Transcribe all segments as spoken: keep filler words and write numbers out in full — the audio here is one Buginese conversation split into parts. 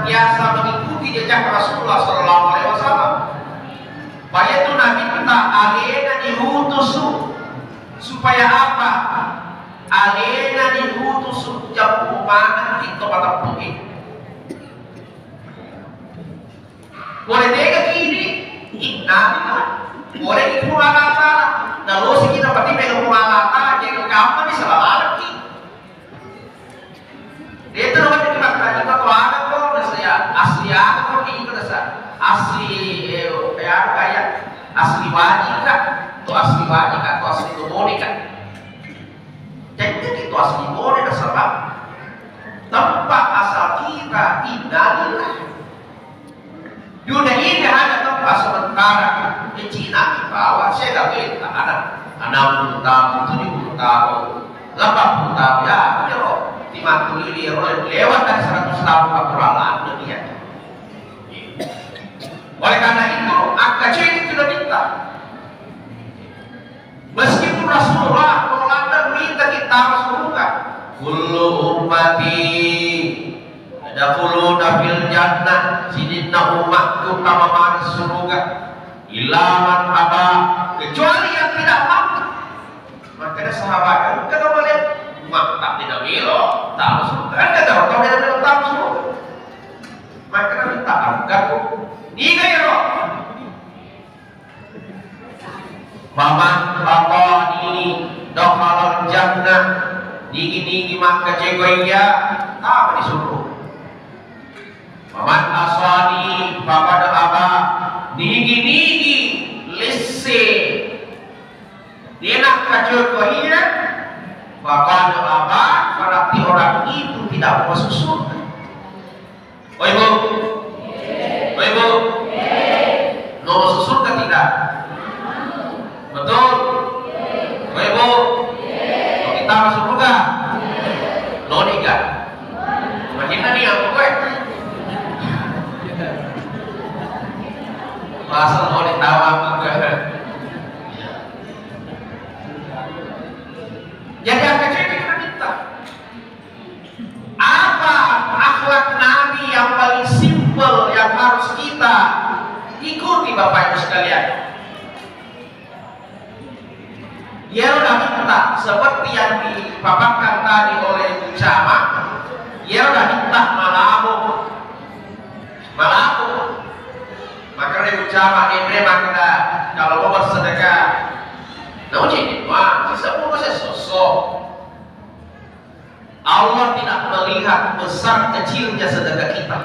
biasa mengikuti jejak Rasulullah sallallahu alaihi wasallam. Payatu Nabitta alena diutusu supaya apa? Alena diutusu jeppu maneng ri to mateppu'e. Pole tega kini, innalillah. Pole ki Puang Allah Ta'ala. Nalosi kita pati mega Puang Allah Ta'ala, jadi kapan ni salah lagi. Itu namanya kita tadi kita tuh ada kok, nasa ya, asli ada kok, ini kita sa-, asli, eh, ya, kayak asli wajib kan, tuh asli wajib kan, tuh asli Tobone kan. Jadi itu asli Tobone nasaba tempat asal kita innalillah. Dunia ini hanya tempat sementara. Di Cina di bawah, saya nggak tahu, ada enam puluh tahun, tujuh puluh tahun, delapan puluh tahun, ya, itu loh. Di Matulili, lewat dari seratus tahun kekurangan dunia. Oleh karena itu, angka cewek itu udah minta. Meskipun Rasulullah, kalau ladang minta kita masuk surga. Kullu ummati yadkhuluna fil jannah, sininna umatku tama mari surga. Illa man aba, kecuali yang tidak mau. Makanya sahabat kan, "Kenapa boleh? Mak tak tidak melo, tak masuk surga." Kan kata orang tidak melo, tak masuk surga. Makanya minta angkat. Niga ya, Roh? Faman ata'ani dakhalal jannah, nigi-nigi makkaceko iya, tama di surga. Faman asani faqad aba, nigi-nigi lesse, dena kaceko iya, faqad aba, berarti orang itu tidak masuk surga. Oi, Bu. Oi, Bu. No masuk surga tidak? Betul? Oi, Bu. Mau kita masuk surga? No, tidak. Makin tadi aku, gue. Masa mau ditawa aku, gue. Jadi, angka cewek kita minta. Apa akhlak Nabi yang paling simpel yang harus kita ikuti, Bapak Ibu sekalian? Iyaro Nabitta, seperti yang dipaparkan tadi oleh Ibu Camat, iyaro Nabitta malabo. Malabo. Makanya Ibu Camat, Andre, maka kalau mau bersedekah, nah, uji, wah, bisa bungkus ya sosok. Allah tidak melihat besar kecilnya sedekah kita.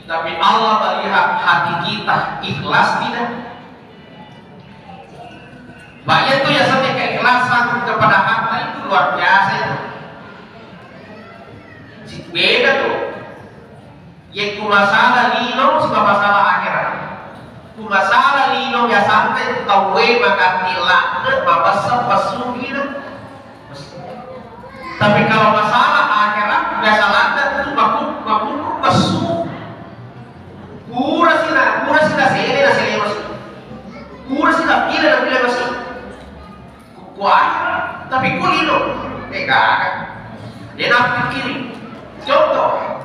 Tapi Allah melihat hati kita ikhlas tidak. Makanya itu ya, sampai keikhlasan kepada harta itu luar biasa itu. Si-, beda tuh. Ye ku masalah lino sibawa masalah akhirat. Ku masalah lino biasanya itu tauwe magatti ladde, mabessa, pessu, gila. Tapi kalau masalah akhirat, biasa ladde itu maku-, maku-, pessu. Pura sila, pura sila sele, na sele masih. Pura sila pila, na pila masih. Ku akhirat, tapi ku lino, eh, gaga. Dia nak pikirin. Contoh,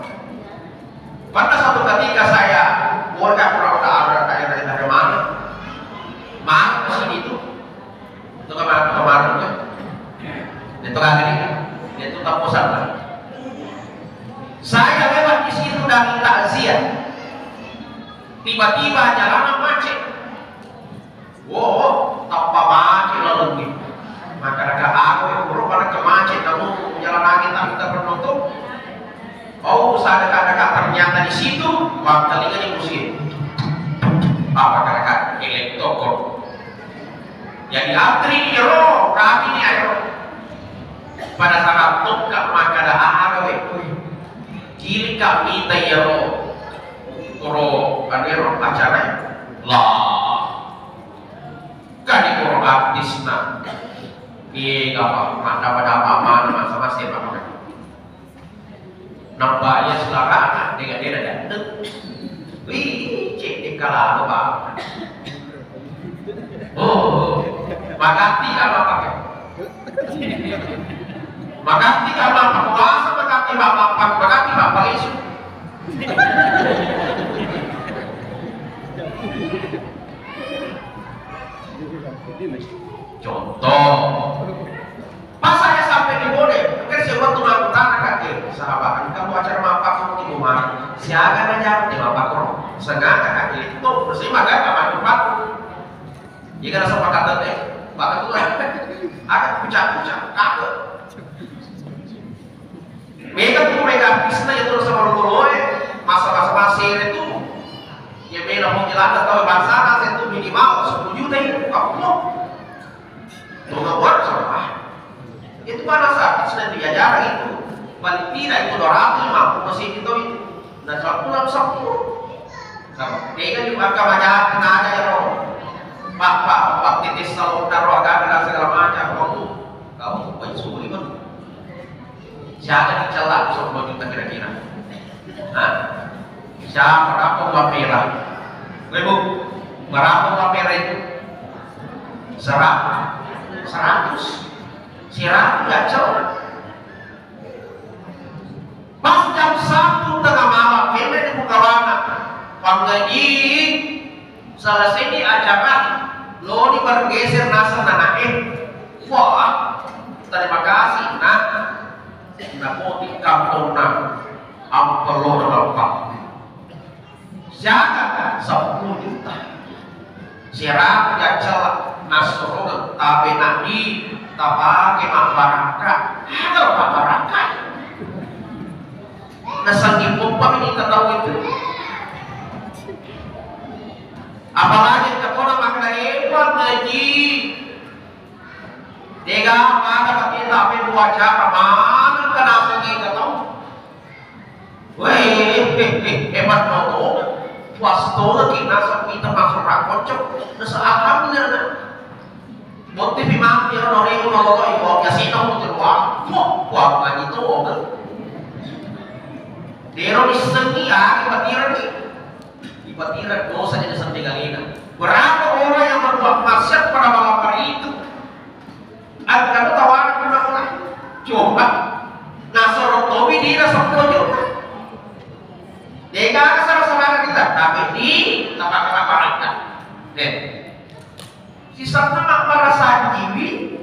pernah satu ketika saya, warga kurang ada, ada, ada, ada mana? Mana ke sini tuh? Itu kemarin, kemarin tuh. Itu kali ini, itu tembusan lah. Saya lewat di situ dari takziah. Tiba-tiba jalanan macet. Wo, tappa mati lalengnge. Makkadaka aku, eh, pura pada kemace, namu jalan angin tak kita penutup. Oh, sadaka-daka ternyata di situ, wah, telinga di musim. Apa kata elektokon. Jadi antri di ro, kami ni ayo. Pada saat tokka makkada aga we, wih. Cili kami ta iyaro. Koro, anu ero acara. Lah. Kan ikoro artisna. Iye, gapa, maka pada apa mana masa masih apa mana. Nampak ya suara anak dengan dia datang. Wih, cek di kala apa, Pak? Oh, makati apa pakai? Makati apa, Pak? Puasa makati apa, Pak? Makati apa, Pak? Isu. Engka mu acara mappakko ki mu mari. Siaga na jam te mappakko. Sengaja ka itu bersih maga ka matu patu. Jika rasa pakat te, pakat tu lah. Agak pucat-pucat, kagak. Mega tu mega artisna ya terus sama loloe, masa-masa masih itu. Ya mega mau jelata tahu bahasa nasi itu minimal sepuluh juta itu, kamu. Bunga buat sampah. Itu pada saat sudah diajar itu. Paling tidak itu dua ratus lima puluh masih itu. Nah, satu enam sepuluh. Nah, dia kan juga akan ajar, aja ya, loh. Pak, pak, pak, titis selalu taruh agama dan segala macam. Kamu, kamu, baik sulit, Bang. Siaga dicella sepuluh juta kira-kira? Hah? Siapa? Berapa uang merah? Ibu, berapa uang merah itu? Seratus. Seratus. Seratus ya, cok. Pas jam satu tengah malam, memang di Bukawana. Pangaji, selesai di acara, lo di bergeser naseng anak eh. Wah, terima kasih, nak. Napoti kamponna ampelona bappa. Siaga sepuluh juta. Sirang jaccala nassurungeng tabe nadi tapake mabbarakka. Aga mabbarakka? Nasengi poppa mi tau itu. Apalagi engka tona makna ewa ngaji. Dega pada pakai tabe dua cara maneng kena sengi ketemu. Weh, eh, eh, eh, hebat no to. Puas to lagi nasab kita masuk rakocok. Nasa alhamdulillah. Bukti pi mati ya no rego no lolo iko ya sino mo terwa. Wah, wah lagi to. Dero disengi ya, patireng ni. Ipatira dosa jadi sampai galena. Berapa orang yang berbuat maksiat pada malam hari itu? Engka tawana kuna-kuna. Coba. Nasoro tobi dina sepuluh juta. Dega salah-salah kita, tapi di apa-apa. Eh. Sisana mapparasanjiwi,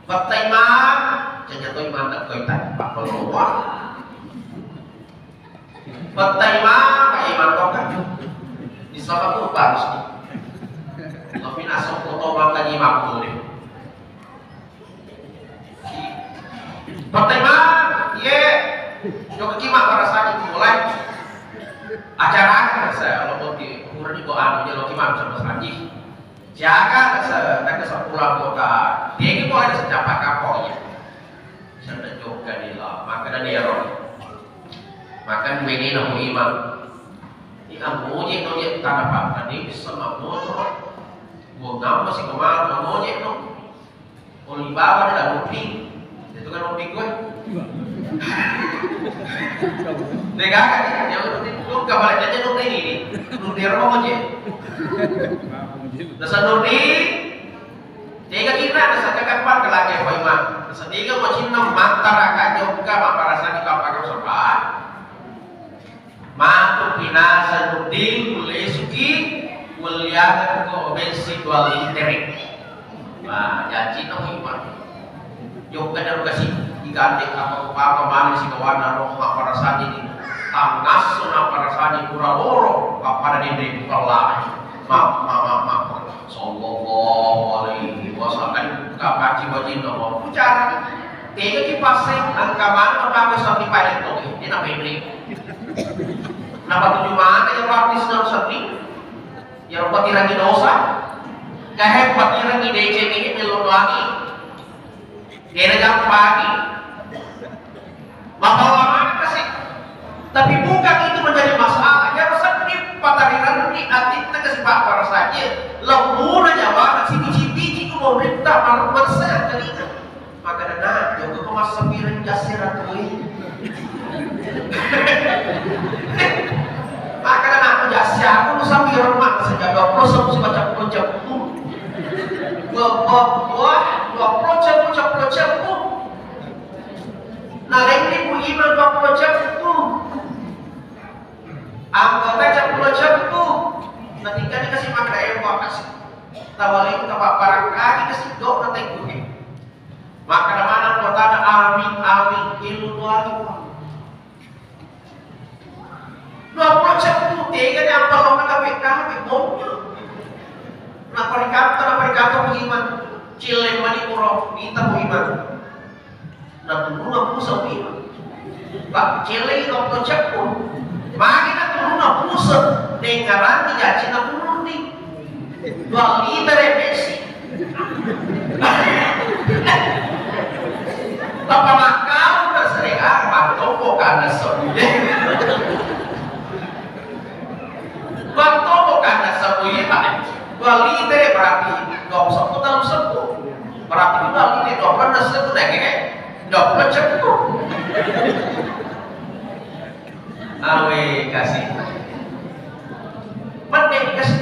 batta imang, jaja to imang nak koita, apa lo. Batta imang, Pak Imang, kau kan. Di sana tuh bagus nih. Tapi nasok foto mata imang tuh deh. Batta imang, iye. Coba ki mak marasanji mulai. Acara saya lo mau di ukuran di bawah anu, lo ki mak sama sanji. Siaga se-, nakke seppulo anggota. Tegi pole secapa kapok ya. Senda jokka dila, makkeda dero. Makan bene na muima. Ika moje no je tanah pakan ni bisa mamoto. Gua ngapa sih kemarin moje no. Oli baba ada kopi. Itu kan kopi gue. Negara ni, yang kopi gue kabar aja kopi ini. Lu dia mau je. Dasar Nurdin, tega kita, dasar kakak pan kelakar apa imam. Dasar tega mau cinta mantara kan jauh buka apa perasaan di bapak kau sempat. Matu pinasa Nurdin, kulesuki, kuliah ko bensi dua liter. Wah, janji no imam. Jokka jaro kasi digandeng apa papa mani si kawana ro mapparasani ni. Tangasso na parasani pura loro pappada dende pallai. Ma ma ma ma. Sallallahu alaihi wasallam. Kapaci wajin no. Pucara. Tega ki paseng angka mana mapake sampai paling to. Ini na pendre. Napa tuju mana ya artis na seni? Ya patirangi dosa. Kahe patirangi deceng ini melodoangi. Kena jampangi. Mapallamanna kasi. Tapi bukan itu menjadi masalah. Yang seddi patariranni atinna kasi pappara saja. Lembuna nyawana sibici-bici ku mau minta malu bersayang telinga. Maka dana, joko ko massapireng jasse ratui. Maka dana, jasse aku sapireng mak sejak dua puluh satu baca puluh jam. Dua puluh, dua puluh jam, dua puluh jam. Nah, lainnya Bu Iman dua puluh jam itu. Anggota jam dua jam itu. Nanti kan dikasih makan ayam bakas. Tawalin tawa barangkali kasih dok nanti gue. Maka mana anggota ada amin, amin, ilmu doa. Kami bonyo. Naparikata, naparikata Iman. Cille mani puro, ita Iman. Naturuna pusa Iman. Pak, cille dokter ceppu. Magi naturuna pusa, dengarangi gaji naturuni. Dua liter besi. Tappa makkaro na sereang, mattombo kanna sebbu. Mattombo kanna sebbu, iya, Pak. Dua liter berarti dua puluh satu, enam puluh satu. Berarti dua liter dua puluh enam satu, nah, gini. Dua puluh satu. Awe, kasih. Mending kasih.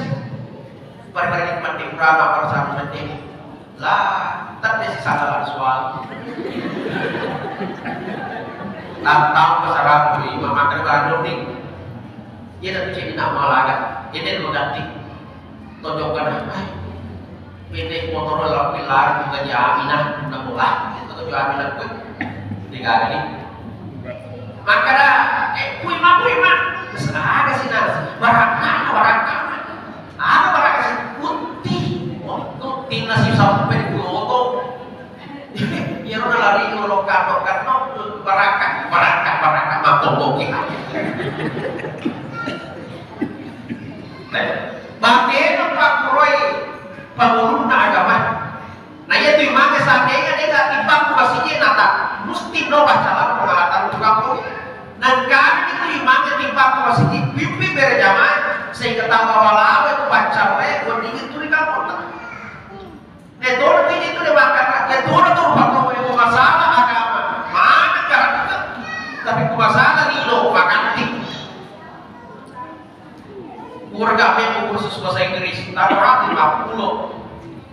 Bari-bari mending berapa persen mending? Lah, tapi si salah soal. Tantang besar aku, Iman, makan barang dong, nih. Iya, tapi cek nak mau laga. Ini mau ganti. Tojokkan, ai. Pindah motor lalu lari juga di Aminah, nak bola. Itu tuh Aminah pun. Tiga kali. Makkeda, eh, kui ma, kui ma. Terus aga sih, Nas? Barakana, barakana. Aga barakana sih? Putih. Oh, putih nasi sampai kuloto. Iyaro nalari lolo kano-kano, barakka, barakka, barakka, mattomboki. Batena pakkuroi pangulunna agama. Na iya tu imangnge seandainya de' natimbang ku masigi nata, musti no baca lama pengalaman tu kampung. Nengkani tu imangnge timbang ku masigi, pimpin berjamaah, sehingga tambah balawa tu baca re, wedding itu di kampung. Netona tu itu de' makkeda, netona tu rupa-rupa itu masalah agama. Mana karakter? Tapi ku masalah lino, makanti. Keluarga aku kursus bahasa Inggris, tak berarti lima puluh.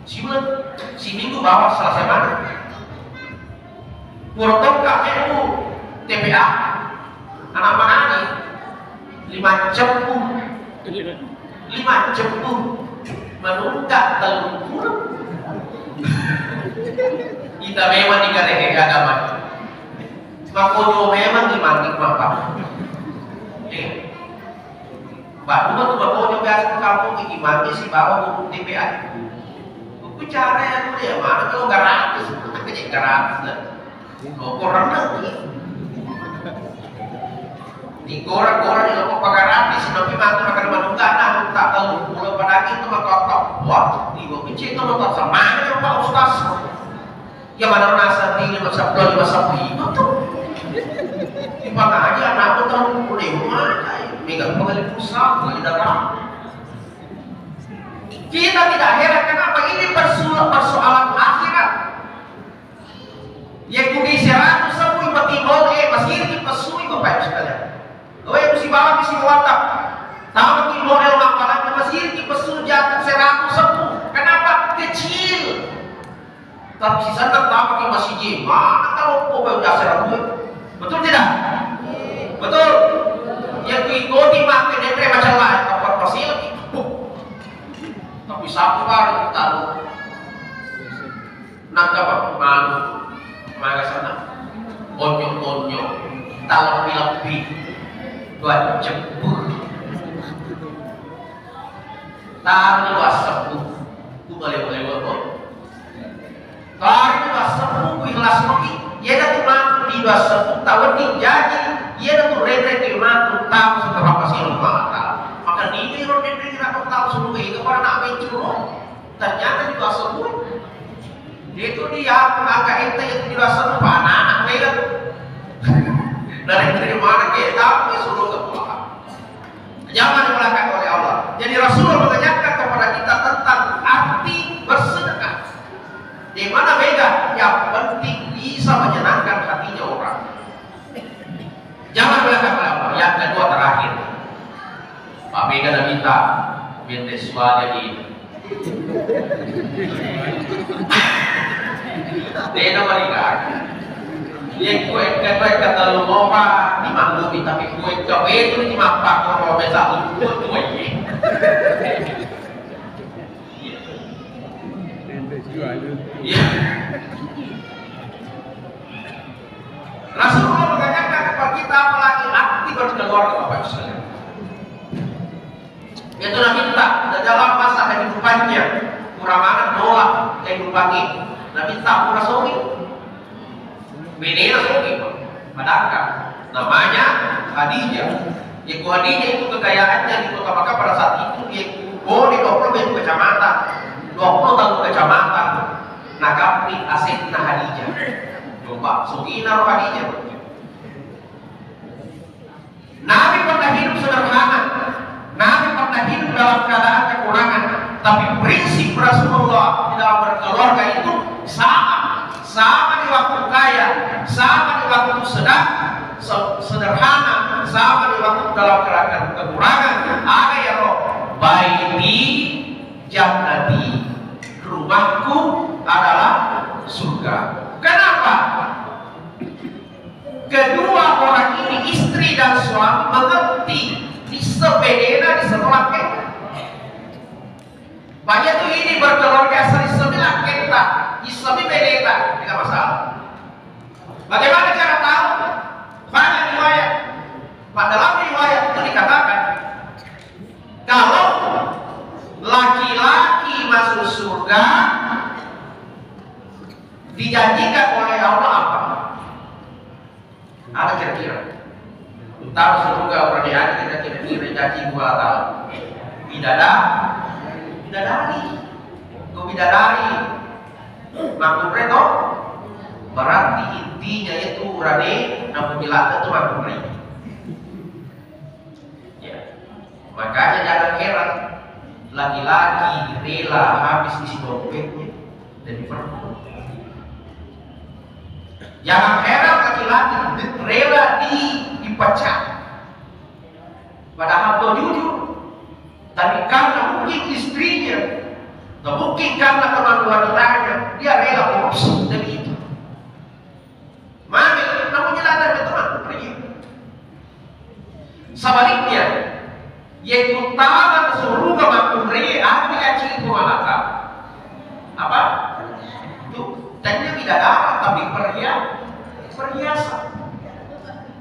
Sibulan, siminggu bawa selesai mana? Pura tokka mebbu T P A, anak manani lima ceppu, lima ceppu, menunggak telung puluh. Kita memang dikareke agama. Makojo memang dimantik mapa. Eh. Baru tu bawa biasa ke kampung, iki mami si bawa buku T P A. Buku cara ya tu dia, mana kalau gratis, bukan kerja gratis dah. Kok renang ni? Di gora-gora di loko gratis, tapi matu makan manungga, nah, tak tahu pulau padagi itu mah kotor. Wah, di gua kecil itu mah sama Pak Ustaz. Ya, mana rasa di lima sepuluh, lima sepuluh itu tuh. Di mana aja anak tuh tahu, udah, mana? Megang pengali pusat, pengali darah. Kita tidak heran, kenapa? Ini persoal-, persoalan akhirat. Ya, kudi seratus sepuluh, mati mau, eh, masih ini pesui, Bapak Ibu sekalian. Oh, ya, mesti bawa, mesti bawa tak. Tahu di model mapalan, masih ini pesui jatuh seratus sepuluh. Kenapa? Kecil. Tapi sisana tama ki masigi, mana tau ko ba biasa rabu. Betul tidak? Betul. Ya, ku ikuti maka denre macam lain, apa pasir ki. Tapi sabar tahu. Nangka manu, mana sana? Onyo-onyo, talampi-lampi, dua jempur. Taruh di luar sepuh, ku boleh-boleh. Bagi wassepuku ikhlas maki, iyana tu matu di wassepu tawedding jaji, iyana tu rere ke matu tamu setelah pasir mata. Maka nini ro rere ke matu tamu suruh ke ega pada nak mencuru, ternyata di wassepu. Itu dia maka ente itu di wassepu anak-anak mega. Dari, dari mana kita suruh ke Tuhan? Jangan dimuliakan oleh Allah. Jadi Rasulullah mengajarkan kepada kita tentang arti bersedekah. Di mana mega yang penting bisa menyenangkan hatinya orang. Jangan dimuliakan oleh Allah. Yang kedua terakhir. Pak Mega dan kita minta suara di Dena marigaga. Iya, kue kata kata lu mau, Pak, dimaklumi, tapi kue kau itu di mapa kau mau besar lu kue kue. Iya. Rasulullah mengajarkan kepada kita apalagi arti berkeluarga, Bapak Ibu sekalian. Itu naminta dalam masa kehidupannya, kurang anak nolak kehidupannya. Naminta pura songi. Benena songi, Pak. Padahal namanya Khadijah. Yeko Khadijah itu kekayaannya di kota Makkah pada saat itu, yeko boleh dua puluh kecamatan, dua puluh tahun kecamatan. Nakapi asetna Khadijah. Coba, sogina ro Khadijah. Nabi pernah hidup sederhana. Nabi pernah hidup dalam keadaan kekurangan. Tapi prinsip Rasulullah di dalam berkeluarga itu sama. Sama di waktu kaya, sama di waktu sedang, se- sederhana, sama di waktu dalam keadaan kekurangan. Ada ya roh, baiti jannati, rumahku adalah surga. Kenapa? Kedua orang ini, istri dan suami, mengerti di sebedena, di sebelakeng. Banyak tuh ini berkeluarga sering sebelah kita, di sebelah bedena, tidak masalah. Bagaimana cara tahu? Banyak riwayat. Pak, dalam riwayat itu dikatakan, kalau laki-laki masuk surga, dijanjikan oleh Allah apa? Ada kira-kira? Utama surga pernyataan kita kira-kira janji dua tahun. Bidada, bidadari. Kok bidadari? Makkunrai toh? Berarti intinya itu urane namu bilata tu makkunrai. Ya. Makanya jangan heran laki-laki rela habis isi dompetnya demi perempuan. Jangan heran laki-laki rela di, dipecat. Padahal tuh jujur. Tapi karena mungkin istrinya, atau mungkin karena teman wanitanya, dia rela korupsi demi itu. Mami, namu jelas dari teman pergi. Sebaliknya, yang utama surga makkunrai, aku yakin itu malaka. Apa? Itu tanya tidak ada, tapi perhia-, perhiasan.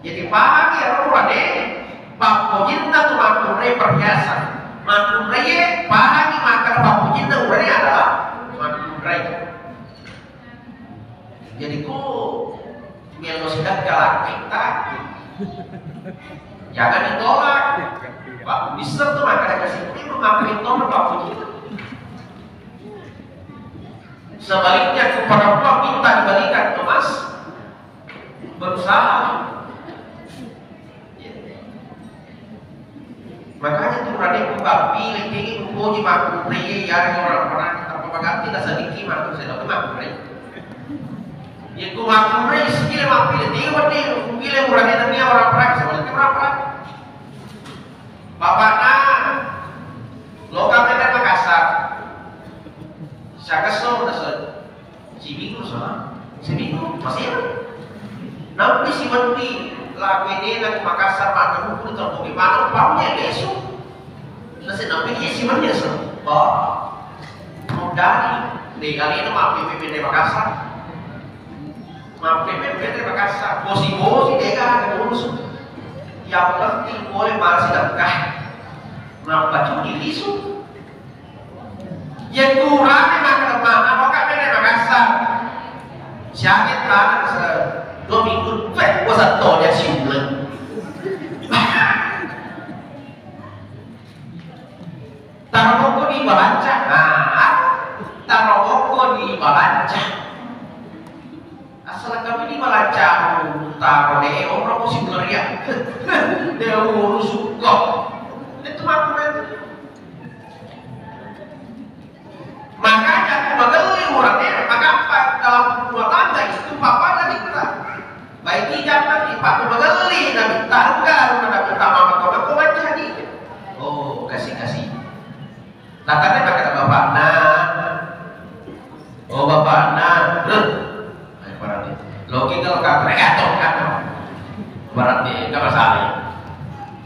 Jadi pahami ya, urane, pappojinna tu makkunrai perhiasan. Makkunrai, pahami maka pappojinna urane adalah makkunrai. Jadi ku melo sedekah laki tak. Jangan ditolak. Pak, bisa tuh maka dikasih itu maka ditolak pappojinna. Sebaliknya, ku perempuan minta dibalikan ke mas, berusaha. Makanya tuh radeku kappile tegi mupoji makkunrai, ya orang orang tanpa pengganti, tak sedikit makkunrai, tapi makkunrai. Ya ku makkunrai, sekira mappile tegi wadi, mungkin orang orang tania orang perang, sebaliknya orang perang. Bapakna, lo kami dari Makassar. Siaga so, udah so. Seminggu sama, seminggu masih ya. Nampi si Wendi, la bedena ke Makassar, mana buku di tempat di mana, umpamanya besok. Nasi nampi dia si Wendi so. Oh, mau dari, deh kali itu mampir P P D Makassar. Mampir P P D Makassar, bosi-bosi deh kan, ngurus. Yang penting boleh masih dekat. Nampak cumi lisu. Yekkurane makkeda, "Mama, maka mene Makassar." Siaget tanah se-, dua minggu, weh, gua satu dia siuleng. Tarokko di Balanca. Nah, tarokko di Balanca. Asal kami di Balanca, taro de, orang musim ngeriak. Dia urus suko. Itu mah. Makanya aku magelli urane, maka apa dalam rumah tangga itu papa dan kita. Baik tidak nanti, aku magelli dan tangga rumah dan kita mama kau aku baca di. Oh, kasih-kasih. Takkannya kata bapakna. Oh, bapakna. Huh. Ayo, berarti. Logika lo kata, kata, kata. Berarti, nggak masalah.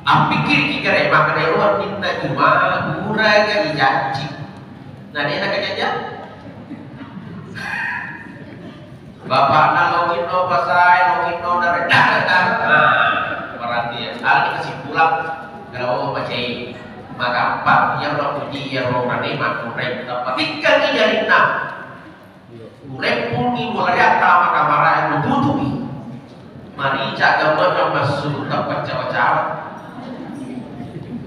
Ampikir kikere, makanya ruang minta cuma, murah gak dijanji. Nah, dia nak kerja. Bapakna logino pasai, logino dari dar, dar. Nah, berarti ya. Ada kesimpulan. Kalau mau baca ini. Magampang, iyaro napuji iyaro urane makkunrai, tappa tikkengngi jarinna. Ureppungngi mulai attama kamarae, mututu'i. Marica gammenna massu tappa cawa-cawa.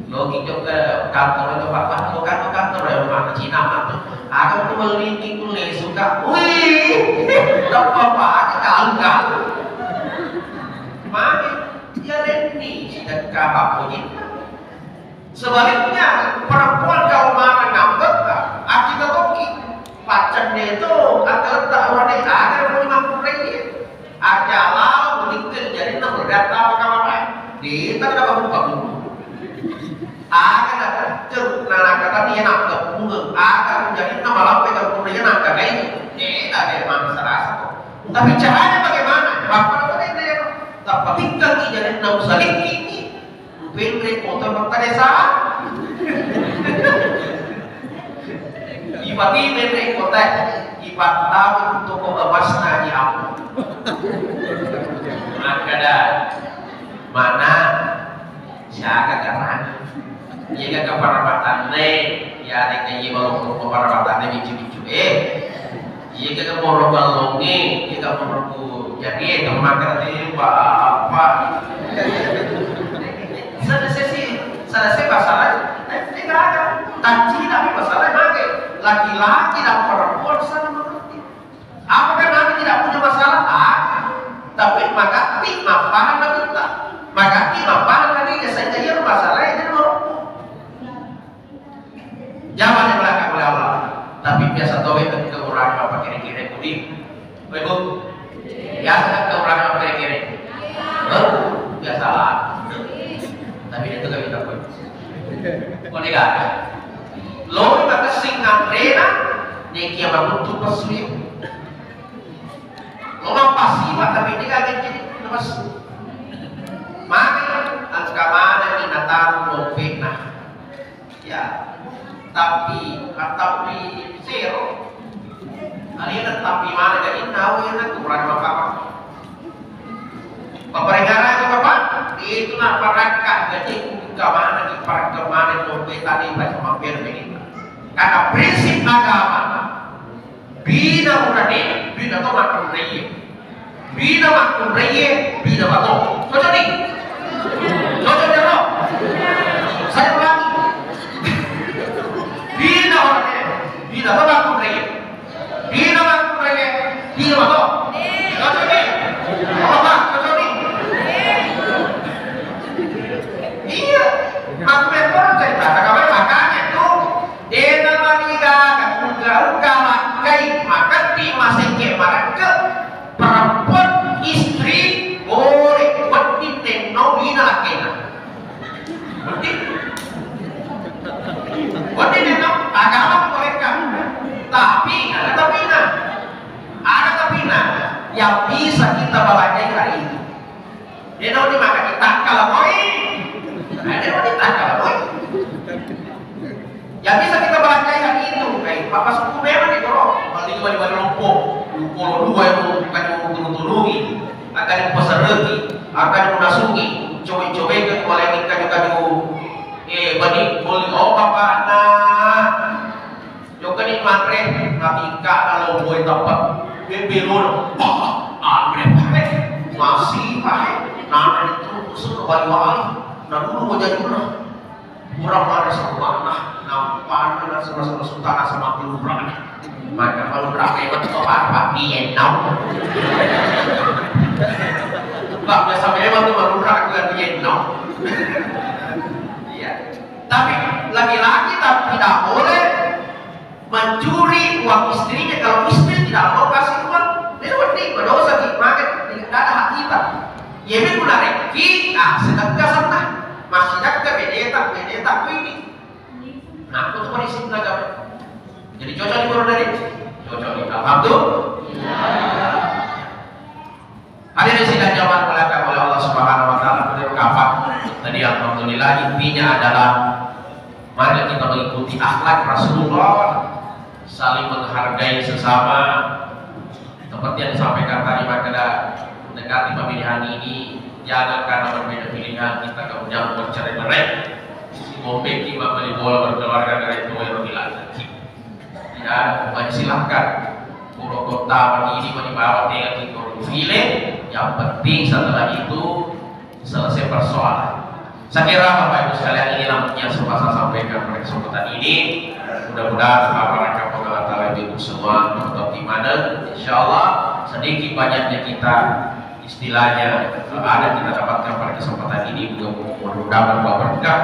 Loki jokka kantor itu, Pak, Pak, bukan kantor ya, rumah Cina, Pak. Aku tuh meliki kulle suka. Wih, tappa pakai kalung-kalung. Magi, ya, Lenny, sedekah Pak Muji. Sebaliknya, perempuan kalau marah ngambek, ah, kita toki. Paccenne to, angkaletta urane, aga muni makkunrai. Aja lao mutikke jarinna berdatta apa kamarae. Dita kada babu-babu. Aga na ceruk na nakatani enak kepunge. Aga jarinna malampe kepunge enak kagai. Eh, ada yang mangsa rasa kok. Tapi caranya bagaimana? Apa namanya dia? Tapi tinggal di jarinna usalikki. Penre kota Marta Desa. Ipati penre kota, ipattama toko emasna di Ambon. Makkeda, mana siaga garang. Iya ga kaparabatanne, ya, reka iya balong kaparabatanne bicu-bicu, eh. Iya, kita moro ballongnge, kita moro ku jadi, eh, temmaga tadi, Bapak. Selesai sih, selesai masalah, eh, tidak ada. Tadi tapi masalah pakai laki-laki dan perempuan saling mengerti. Apakah Nabi tidak punya masalah? Ah, tapi magatti mappahang Nabi ta. Magatti mappahang Nabi, sehingga iya masalah itu merokok. Jangan yang belakang oleh Allah. Tapi biasa tau itu kekurangan apa kira-kira kudi. Ibu, biasa kan kekurangan apa kira-kira? Hah? Biasa lah. Tapi itu kan kita pun. Kau ni kan? Lo maka singan rena, ni kia bangun tu pesuyu. Lo mapasiwa tapi ini kan jadi lepas. Maka angka mana ni natal lo fitnah. Ya, tapi, tapi zero. Alena tapi mana jadi tahu ya, kurang apa-apa. Paparingarang itu apa? Itu nak parakka jadi kamana di perkembangan dompet tadi macam mampir ini. Karena prinsip agama, bina urane, bina to makkunraie. Bina makkunraie, bina mato. Cocok ni? Cocok ni, Bro? Saya ulangi. Bina urane, bina to makkunraie. Bina makkunraie, bina mato. Cocok ni? Apa, Pak? Cocok ni? Iya. Aku yang orang cerita, makanya tuh Dena marigaga, engka lakkai, makatti, masekke, marekke, perempuan, istri, boleh, wedding nenno bina lakkaina. Wedding? Wedding nenno, agama bolehkan. Tapi, ada tapina. Ada tapina yang bisa kita balanjai hari ini. Dena wedding maka ditakkala moi. Dena wedding ditakkala moi. Yang bisa kita balanjai hari itu, eh, papa suku memang di Koro, paling bali-bali lompo, lompo dua itu bukan mau turun-turuni, akan dipeserreki, akan munasungi, coba-coba ke paling kaju-kaju, eh, bani, boleh, oh, papa, nah. Jokka ni manre, nabikkana lomboi tappa. Bebbelono. Wah, anre pare. Masih pare. Nana itu musuh kembali wali. Nah, dulu mau jadi mana? Kurang mana sama mana? Nampana na sama-sama sultan sama kelurahan. Maka kalau rakyat itu apa? Apa? Iya, tahu. Bang, biasa memang tuh baru rakyat, iya, tahu. Iya. Tapi laki-laki tak, tidak boleh mencuri uang istrinya kalau istri tidak mau kasih uang. Itu penting, berdosa di, maka tidak ada hak kita. Iya, ini guna rezeki, ah, sedekah sana. Masih sedekah, bedeta, bedeta ini. Nah, aku tuh prinsip agama. Jadi cocok di dari? Cocok di. Alhamdulillah. Hadirin sidang jamaah dimuliakan oleh Allah Subhanahu wa Ta'ala, benar kapan? Tadi alhamdulillah, intinya adalah mari kita mengikuti akhlak Rasulullah, saling menghargai sesama. Seperti yang disampaikan tadi, maka mendekati pemilihan ini, jangan karena berbeda pilihan kita kemudian bercerai-berai. Mobbeki mabbali bola berkeluarga dari tua yang bilang. Ya, silahkan. Pura kota ini mani bawa tega kita file, yang penting setelah itu selesai persoalan. Saya kira Bapak Ibu sekalian, inilah yang sempat saya sampaikan pada kesempatan ini. Mudah-mudahan Allah Taala lebih semua tetap di mana. Insya Allah sedikit banyaknya kita istilahnya ada kita dapatkan pada kesempatan ini juga mudah-mudahan membawa berkah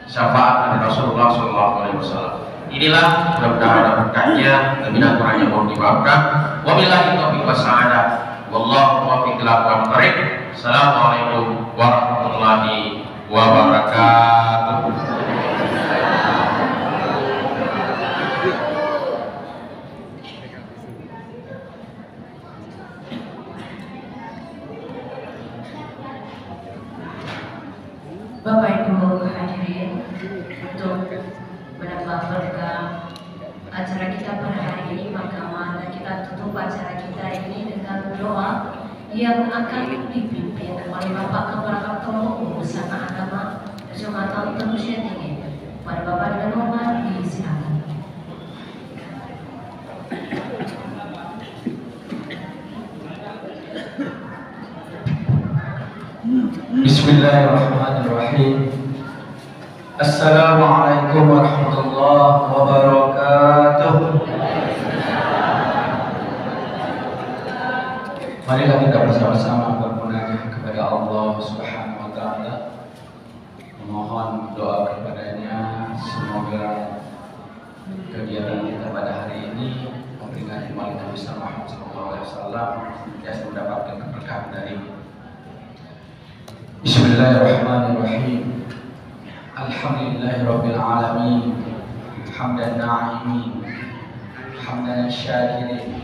syafaat dari Rasulullah Shallallahu Alaihi Wasallam. Inilah mudah-mudahan ada berkahnya, lebih dan kurangnya mohon dimaafkan. Wabillahi taufiq was sa'adah. Wallahu muwaffiq ila aqwamit thariq. Assalamualaikum warahmatullahi wabarakatuh. Bapak Ibu hadirin, untuk menambah berkah acara kita pada hari ini, maka mari kita tutup acara kita ini dengan doa yang akan dipimpin oleh Bapak Kepala Kantor Urusan Agama Kecamatan Terusya Tinggi. Pada Bapak dengan hormat disilakan. Bismillahirrahmanirrahim. Assalamualaikum warahmatullahi wabarakatuh. Marilah kita bersama-sama bermunajat kepada Allah Subhanahu wa Ta'ala, memohon doa kepadanya, semoga kegiatan kita pada hari ini memperingati Maulid Nabi Muhammad sallallahu alaihi wasallam senantiasa mendapatkan keberkahan dari. Bismillahirrahmanirrahim. Alhamdulillahirabbil alamin. Hamdan na'imin. Hamdan syakirin.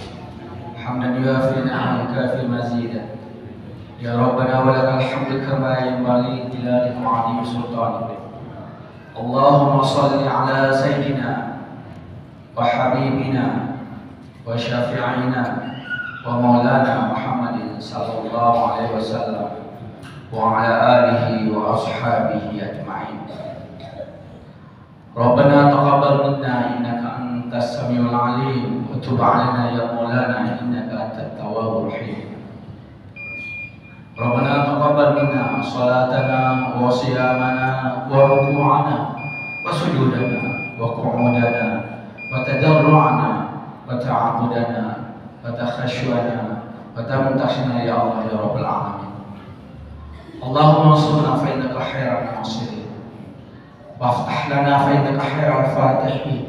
Hamdan yuwafi ni'amahu wa yukafi mazidah. Ya Rabbana wa lakal hamdu kama yanbaghi li jalali wa 'azimi sultanik. Allahumma shalli ala sayyidina wa habibina wa syafi'ina wa maulana Muhammadin sallallahu alaihi wasallam wa ala alihi wa ashabihi ajma'in. Rabbana taqabbal minna innaka antas samiul alim wa tub alaina ya maulana innaka antat tawwabur rahim. Rabbana taqabbal minna salatana wa siyamana wa ruku'ana wa sujudana wa qu'udana wa tadarru'ana wa ta'abbudana wa takhasyu'ana wa tamuntasina ya Allah ya Rabbal alamin. Allahumma ansurna fa innaka khairan nasirin. وافتح لنا فإنك خير الفاتحين.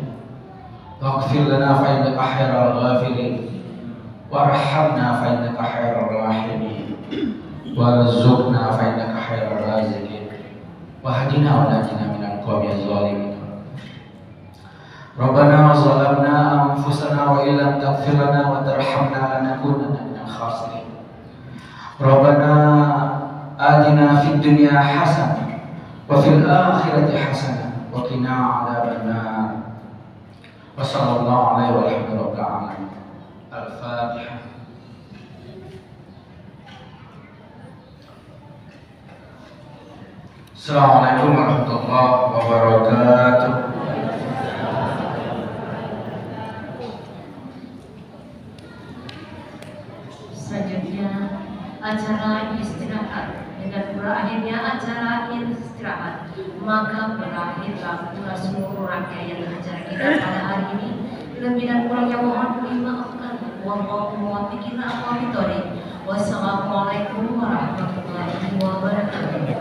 واغفر لنا فإنك خير الغافرين. وارحمنا فإنك خير الراحمين. وارزقنا فإنك خير الرازقين. واهدنا ونجنا من القوم الظالمين. ربنا ظلمنا أنفسنا وإن لم تغفر لنا وترحمنا لنكونن من الخاسرين. ربنا آتنا في الدنيا حسنة وفي الآخرة حسنة وقنا عذاب النار. وصلى الله عليه والحمد لله رب العالمين. الفاتحة. Assalamualaikum warahmatullahi wabarakatuh. Selanjutnya, acara istirahat. Dengan berakhirnya acara istirahat, maka berakhirlah pula seluruh rangkaian acara kita pada hari ini. Lebih dan kurangnya mohon dimaafkan. Wallahu muwaffiq ila aqwamit thariq. Wassalamualaikum warahmatullahi wabarakatuh.